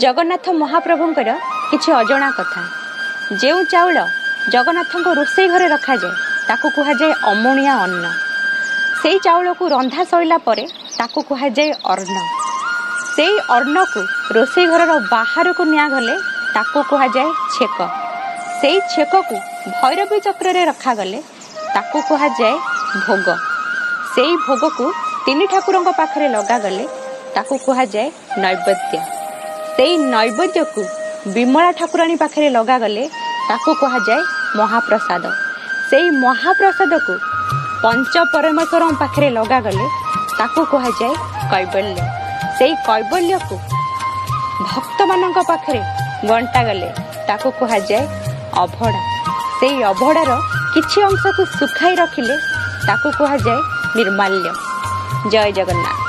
ଜଗନ୍ନାଥ ମହାପ୍ରଭୁଙ୍କର କିଛି ଅଜଣା କଥା। ଯେଉଁ ଚାଉଳ ଜଗନ୍ନାଥଙ୍କ ରୋଷେଇ ଘରେ ରଖାଯାଏ, ତାକୁ କୁହାଯାଏ ଅମୁଣିଆ ଅନ୍ନ। ସେଇ ଚାଉଳକୁ ରନ୍ଧା ସରିଲା ପରେ ତାକୁ କୁହାଯାଏ ଅନ୍ନ। ସେଇ ଅନ୍ନକୁ ରୋଷେଇ ଘରର ବାହାରକୁ ନିଆଗଲେ ତାକୁ କୁହାଯାଏ ଛେକ। ସେଇ ଛେକକୁ ଭୈରବୀ ଚକ୍ରରେ ରଖାଗଲେ ତାକୁ କୁହାଯାଏ ଭୋଗ। ସେଇ ଭୋଗକୁ ତିନି ଠାକୁରଙ୍କ ପାଖରେ ଲଗାଗଲେ ତାକୁ କୁହାଯାଏ ନୈବେଦ୍ୟ। ସେଇ ନୈବେଦ୍ୟକୁ ବିମଳା ଠାକୁରାଣୀ ପାଖରେ ଲଗାଗଲେ ତାକୁ କୁହାଯାଏ ମହାପ୍ରସାଦ। ସେଇ ମହାପ୍ରସାଦକୁ ପଞ୍ଚ ପରମେଶ୍ୱରଙ୍କ ପାଖରେ ଲଗାଗଲେ ତାକୁ କୁହାଯାଏ କୈବଲ୍ୟ। ସେଇ କୈବଲ୍ୟକୁ ଭକ୍ତମାନଙ୍କ ପାଖରେ ବଣ୍ଟାଗଲେ ତାକୁ କୁହାଯାଏ ଅଭଡ଼ା। ସେଇ ଅଭଡ଼ାର କିଛି ଅଂଶକୁ ଶୁଖାଇ ରଖିଲେ ତାକୁ କୁହାଯାଏ ନିର୍ମାଲ୍ୟ। ଜୟ ଜଗନ୍ନାଥ।